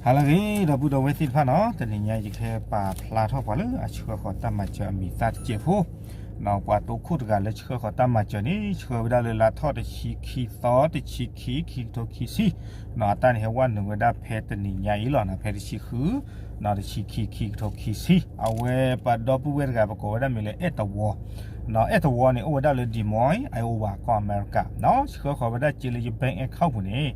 ဟါလၢအဂ့ၤ ဒီပုၢ်ဒီဝဲၢ်သ့ၣ်တဖၣ်နီၤ, တနံၤညါယကဟဲပာ်ဖျါထီၣ်ပှၤလၢအဆှၢဃီၤတၢ်မၤစၢၤအမံၤသၣ်တစဲးဖိ, ပှၤတိခိၣ်တဂၤလၢဆှၢဃီၤတၢ်မၤစၢၤန့ၣ် ဆှၢဝဲဒၣ်လၢလါထီၣ်တဆံခံသီ တဆံခံ ခံကထိခံဆံ, အတၢ်န့ၣ်ဟဲဝဲနုာ်ဝဲဒၣ်ဖဲတနံၤညါအံၤလီၤ, ဖဲတဆံဃု တဆံခံ ခံကထိခံဆံ, အဝဲပှၤဒီပုၢ်ဝဲၢ်တဂၤ ပကိးဝဲဒၣ်မ့ၢ်လၢအဲၣ်တဝီ, အဲၣ်တဝီန့ၣ် အိၣ်ဝဲဒၣ်လၢ Des Moines, Iowa ကီၢ်အမဲရကၤ, ဆှၢဃီၤဝဲဒၣ်စ့လၢယ bank account ပူၤန့ၣ်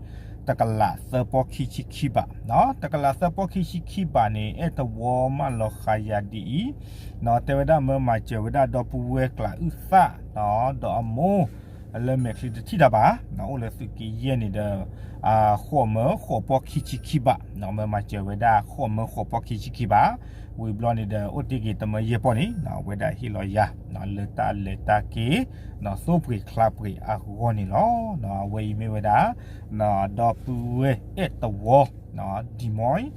တကလးသၢပီခံဆံခံဘး, တကလးသၢပီခံဆံခံဘးန့ၣ် အဲၣ်တဝီမၢလီၤဃာ်ယၤဒ်အံၤ, တဲဝဲဒၣ်မၢမၤစၢၤဝဲဒၣ်ဒီပုၢ်ဝဲၢ်ကျးအုၣ်သၣ် ဒီးအမိၢ် လၢမဲာ်ချံတထံၣ်တၢ်ဘၣ်, အိၣ်လၢသုးက့ယဲၢ်န့ၣ်ဒီး ဃိးမၢဃိးပီခံဆံခံဘး, မၢမၤစၢၤဝဲဒၣ်ဃိးမၢဃိးပီခံဆံခံဘး, ဝံၤဘျီန့ၣ်ဒီး အိၣ်တ့ၢ်က့ၤတမၢယဲၢ်ပီၢ်န့ၣ် အဝဲဒၣ်ဟ့ၣ်လီၤယၤ လၢတၢ်လဲၤတၢ်က့ၤ သိပှ့ၤချါပှ့ၤအဂီၢ်န့ၣ်လီၤ. အဝဲအံၤမ့ၢ်ဝဲဒၣ် ဒီပုၢ်ဝဲၢ်အဲၣ်တဝီ Des Moines,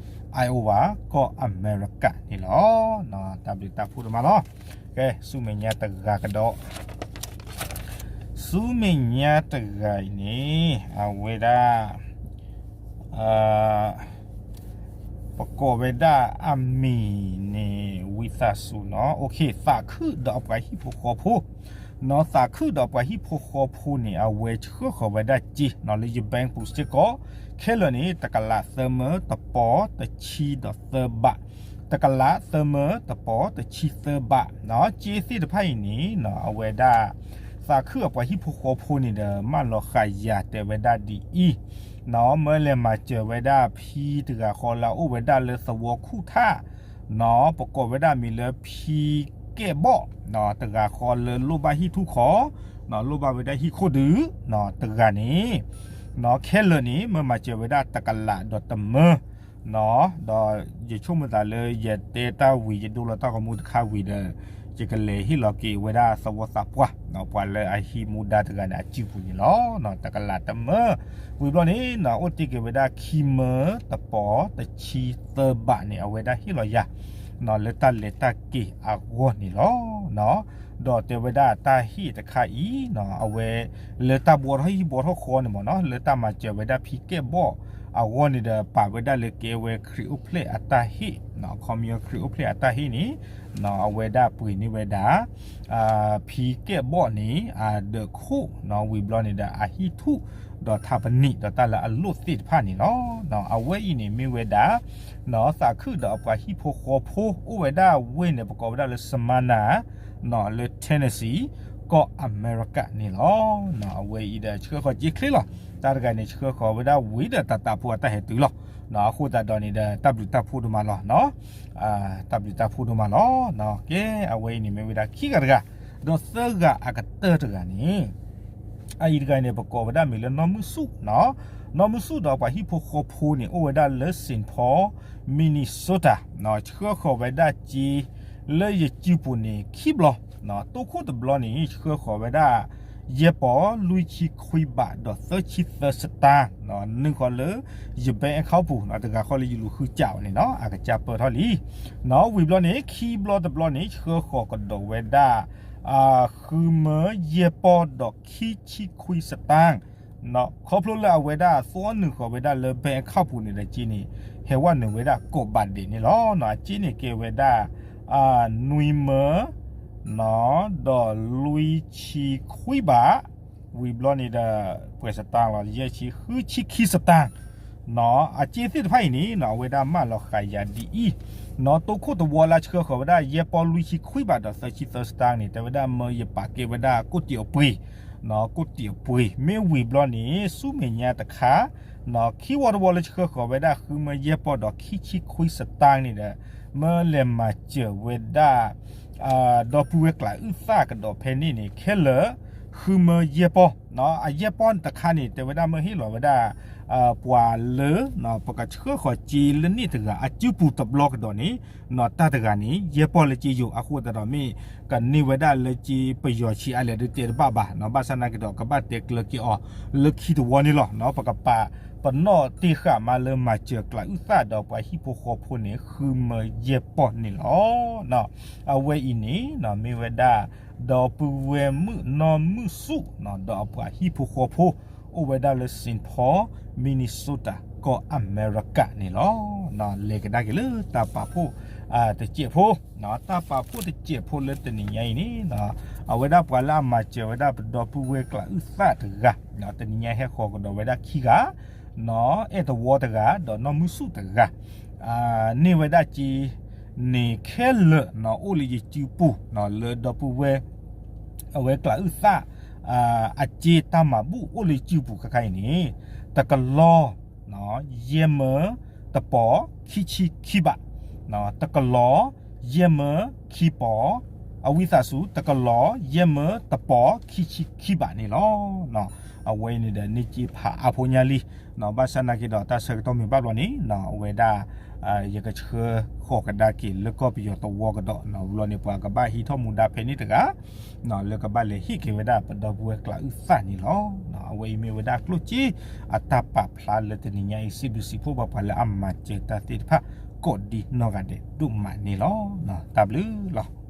Iowa ကီၢ်အမဲရကၤန့ၣ်လီၤ. တၢ်ဘျုးတၢ်ဖှိၣ်ဒိၣ်မးလီၤ. ကဲ ဆူမဲာ်ညါတဂၤကဒီး ဆူမဲာ်ညါတဂၤအံၤန့ၣ် အဝဲဒၣ် ပကိးဝဲဒၣ်အမံၤန့ၣ် ဝံသးစူၤနီၤ, သးခုဒီးအပှၤဟံၣ်ဖိဃီဖိ, နီၤ သးခုဒီးအပှၤဟံၣ်ဖိဃီဖိန့ၣ် အဝဲဆှၢဃီၤဝဲဒၣ်စ့နီၤ လၢယ bank ပူၤစ့ၢ်ကီး, ခဲလၢာ်န့ၣ် တကလးသၢမၢတပီတဆံဒီးသၢဘး, တကလးသၢမၢတပီတဆံသၢဘး, စ့သ့ၣ်တဖၣ်အံၤန့ၣ် အဝဲဒၣ် သးခုအပှၤဟံၣ်ဖိဃီဖိန့ၣ်ဒီး မၢလီၤဃာ်ယၤတဲဝဲဒၣ်ဒ်အံၤ, နီၤ မၢလဲၤမၤစၢၤဝဲဒၣ်ဖံတဂၤဃီလၢအအိၣ်ဝဲဒၣ်လၢသဝီခိၣ်ထၣ်, နီၤ ပကိးဝဲဒၣ်မံၤလၢဖံကဲၣ်ဘီၣ်, နီၤ တဂၤဃီလၢလိၣ်ဘၣ်ဟံၣ်ထူၣ်ခီ, နီၤ လိၣ်ဘၣ်ဝဲဒၣ်ဟံၣ်ခိၣ်ဒုး, နီၤ တဂၤန့ၣ်, နီၤ ခဲလၢာ်န့ၣ် မၢမၤစၢၤဝဲဒၣ်တကလးဒီးတမၢ, နီၤ ဒီးယဆိကမိၣ်သးလၢယတဲတၢ်ဝံၤ ယဒိလီၤတၢ်ဂီၤမူတခါဝံၤဒီး ယကလဲၤဟ့ၣ်လီၤက့ၤဝဲဒၣ်သဝီသးပှၢ်, ပှၤလၢအဟံးမူဒါတဂၤန့ၣ် အစုပူၤန့ၣ်လီၤ. နီၤ တကလးတမၢ, ဝံၤဘျီန့ၣ် နီၤ အိၣ်တ့ၢ်က့ၤဝဲဒၣ်ခံမၢတပီတဆံသၢဘးန့ၣ် အဝဲဒၣ်ဟ့ၣ်လီၤယၤ, နီၤ လၢတၢ်လဲၤတၢ်က့ၤအဂီၢ်န့ၣ်လီၤ. နီၤ ဒီးတဲဝဲဒၣ်တၢ်ဟ့ၣ်တခါအံၤ နီၤ အဝဲ လၢတၢ်ဘှီထီၣ်ဟံၣ်ဘှီထီၣ်ဃီန့ၣ်မ့ၢ်နီၤ လၢတၢ်မၤစၢၤဝဲဒၣ်ဖံကဲၣ်ဘီၣ်အဂီၢ်န့ၣ်ဒီး ပာ်ဝဲဒၣ်လၢကဲဝဲခရံာ်အိၣ်ဖျဲၣ်အတၢ်ဟ့ၣ်, ခီပညီခရံာ်အိၣ်ဖျဲၣ်အတၢ်ဟ့ၣ်န့ၣ်, နီၤ အဝဲဒၣ်ပှ့ၤန့ၢ်ဝဲဒၣ် ဖံကဲၣ်ဘီၣ်န့ၣ် အဒၢးခိၣ်, နီၤ ဝံၤဘျီန့ၣ်ဒီး အဟံၣ်ထူၣ် ဒီးထးပနံး ဒီးတၢ်လၢအလိၣ်သ့ၣ်တဖၣ်န့ၣ်လီၤ. နီၤ အဝဲအံၤန့ၣ်မ့ၢ်ဝဲဒၣ် နီၤ သးခုဒီးအပှၤဟံၣ်ဖိဃီဖိ အိၣ်ဝဲဒၣ်ဝ့ၢ်န့ၣ် ပကိးဝဲဒၣ်လၢ Smyrna, နီၤ လၢ Tennessee, ကီၢ်အမဲရကၤန့ၣ်လီၤ. နီၤ အဝဲအံၤဒီးဆှၢဃီၤစ့ချ့လီၤ. တၢ်တဂၤန့ၣ် ဆှၢဃီၤဝဲဒၣ်ဝံၤဒီးတၢ်သးဖိအတၢ်ဟဲတုၤလီၤ. နီၤ အဃိသတးဒီးန့ၣ်ဒီး တၢ်ဘျုးတၢ်ဖှိၣ်ဒိၣ်မးလီၤ. နီၤ တၢ်ဘျုးတၢ်ဖှိၣ်ဒိၣ်မးလီၤ. နီၤ ကဲ အဝဲအံၤန့ၣ်မ့ၢ်ဝဲဒၣ်ခံဂၤတဂၤ, ဒီးသၢဂၤအကတၢၢ်တဂၤန့ၣ် အအံၤတဂၤန့ၣ် ပကိးဝဲဒၣ်မံၤလၢနီၢ်မုၢ်ဆူၣ်, နီၢ်မုၢ်ဆူၣ်ဒီးပှၤဟံၣ်ဖိဃီဖိန့ၣ် အိၣ်ဝဲဒၣ်လၢ Saint Paul, Minnesota, နီၤ ဆှၢဃီၤဝဲဒၣ်စ့ လၢယစုပူၤန့ၣ် ခံဘျီ, နီၤ တိခိၣ်တဘျီန့ၣ် ဆှၢဃီၤဝဲဒၣ် ယဲၢ်ပီၢ်လွံၢ်ဆံခွံဘးဒီးသၢဆံသၢစတၢၣ်, နီၤ နုာ်ဃီၤလၢ ယ bank account ပူၤ, နီၤ တဂၤဃီလၢယလူၤဃုစးအီၤန့ၣ် နီၤ အကစၢ်ပၢၢ်ထီၣ်လံ. နီၤ ဝံၤဘျီန့ၣ် ခံဘျီတဘျီန့ၣ် ဆှၢဃီၤကဒီးဝဲဒၣ် ဃုမၢယဲၢ်ပီၢ်ဒီးခံဆံခွံစတၢၣ်, နီၤ ခီဖျိလၢအဝဲဒၣ်သီနုာ်ဃီၤဝဲဒၣ်လၢ bank account ပူၤန့ၣ်ဒီး စ့န့ၣ် ဟဲဝဲနုာ်ဝဲဒၣ်ကိးဘးဒဲးန့ၣ်လီၤ. နီၤ အစ့န့ၣ်ကဲဝဲဒၣ် နွံမၢ, နီၤ ဒီးလွံၢ်ဆံခွံဘး, ဝံၤဘျီန့ၣ်ဒီး ပှဲၤစတၢၣ်လီၤ ယဲၢ်ဆံ ဃုဆံခံစတၢၣ်, နီၤ အစ့သ့ၣ်တဖၣ်အံၤန့ၣ် နီၤ အဝဲဒၣ်မၢလီၤဃာ်ယၤဒ်အံၤ, နီၤ တိခိၣ်တဝီလၢဆှၢဃီၤဝဲဒၣ် ယဲၢ်ပီၢ်လွံၢ်ဆံခွံဘးဒီးသၢဆံသၢစတၢၣ်န့ၣ် တဲဝဲဒၣ်မၢယပာ်ကဲဝဲဒၣ်ကိးတံၢ်အပှ့ၤ, နီၤ ကိးတံၢ်အပှ့ၤ မ့ၢ်ဝံၤဘျီန့ၣ် ဆူမဲာ်ညါတခါ, နီၤ ခံဝီတဝီလၢဆှၢဃီၤဝဲဒၣ် ဃုမၢယဲၢ်ပီၢ်ဒီးခံဆံခွံစတၢၣ်န့ၣ်ဒီး မၢလဲၤမၤစၢၤဝဲဒၣ် ဒီပုၢ်ဝဲၢ်ကျးအုၣ်သၣ်ကဒီးဖဲန့ၣ်န့ၣ် ခဲလၢာ် ဃုမၢယဲၢ်ပီၢ်, နီၤ အယဲၢ်ပီၢ်တခါန့ၣ် တဲဝဲဒၣ်မၢဟ့ၣ်လီၤဝဲဒၣ် ပှၤလၢ ပကဆှၢဃီၤစ့လၢန့ၣ်တဂၤ အစုပူၤတဘျီကဒီးန့ၣ်, နီၤ တၢ်တဂၤန့ၣ် ယဲၢ်ပီၢ်လၢစ့ယိာ် အဃိသတးဒီးမ့ၢ် ကန့ၢ်ဝဲဒၣ်လၢစ့ပယီၤဆံးအါလဲၣ်ဒုးတဲတဘၣ်ဘၣ်, နီၤ ဘၣ်ဆၣ်နာ်က့ဒီး ကဘၣ်တဲကျၢၤက့ၤအီၤ လၢခံတဝီန့ၣ်လီၤ. နီၤ ပကပာ်ပနီၣ်တ့ၢ်ဃာ်မးလၢမၤစၢၤကျးအုၣ်သၣ်ဒီးပှၤဟံၣ်ဖိဃီဖိန့ၣ် ဃုမၢယဲၢ်ပီၢ်န့ၣ်လီၤ. အဝဲအံၤန့ၣ် နီၤ မ့ၢ်ဝဲဒၣ် ဒီပုၢ်ဝဲၢ်မုၣ်နီၢ်မုၢ်ဆူၣ် နီၤ ဒီးအပှၤဟံၣ်ဖိဃီဖိ အိၣ်ဝဲဒၣ်လၢ Saint Paul, Minnesota, ကီၢ်အမဲရကၤန့ၣ်လီၤ. လဲၤကဒါက့ၤလၢတၢ်ပာ်ဖှိၣ်တစဲးဖိ, တၢ်ပာ်ဖှိၣ်တစဲးဖိလၢတနံၤညါအံၤန့ၣ် အဝဲဒၣ်ပှၤလၢအမၤစၢၤဝဲဒၣ်ပဒီပုၢ်ဝဲၢ်ကျးအုၣ်သၣ်တဂၤ, တနံၤညါဟဲဃီၤကဒီးဝဲဒၣ်ခံဂၤ, အဲၣ်တဝီတဂၤ ဒီးနီၢ်မုၢ်ဆူၣ်တဂၤ န့ၢ်ဝဲဒၣ်စ့န့ၣ်ခဲလၢာ် အိၣ်လၢယစုပူၤ လၢဒီပုၢ်ဝဲၢ် အဝဲကျးအုၣ်သၣ် အစ့တၢ်မၤဘူၣ်အိၣ်လၢစုပူၤခါခါအံၤန့ၣ် တကလီၤ ယဲၢ်မၢတပီၤခံဆံခံဘး, တကလီၤ ယဲၢ်မၢခံပီၤ, အဝံသးစူၤ တကလီၤ ယဲၢ်မၢတပီၤခံဆံခံဘးန့ၣ်လီၤ. အဝဲအံၤန့ၣ်ဒီးန့ၢ်စ့ဖးအါဖိညါလံ, ဘၣ်ဆၣ်နာ်က့ဒီးတၢ်ဆၢကတီၢ်မ့ၢ်ဘၣ်ဘျီန့ၣ် အဝဲဒၣ် ယကဆှၢဃီၤကဒါက့ၤလၢကီၢ်ပယီၤသဝီကဒီး, ဘျီန့ၣ်ပှၤကဘၣ်ဟံးထီၣ်မူဒါဖဲန့ၣ်တဂၤ လၢကဘၣ်လဲၤဟ့ၣ်က့ၤဝဲဒၣ်ပဒီပုၢ်ဝဲၢ်ကျးအုၣ်သၣ်န့ၣ်လီၤ. အဝဲအံၤမ့ၢ်ဝဲဒၣ်ကျိၣ်စ့အတၢ်ပာ်ဖျါလၢတနံၤညါအံၤ စံးဘျုးစံးဖှိၣ်ဘၣ်ပှၤလၢအမၤစၢၤတၢ်သ့ၣ်တဖၣ် ကိးဒံနီၢ်ဂၤဒဲးဒိၣ်မးန့ၣ်လီၤ. တၢ်ဘျုးလီၤ.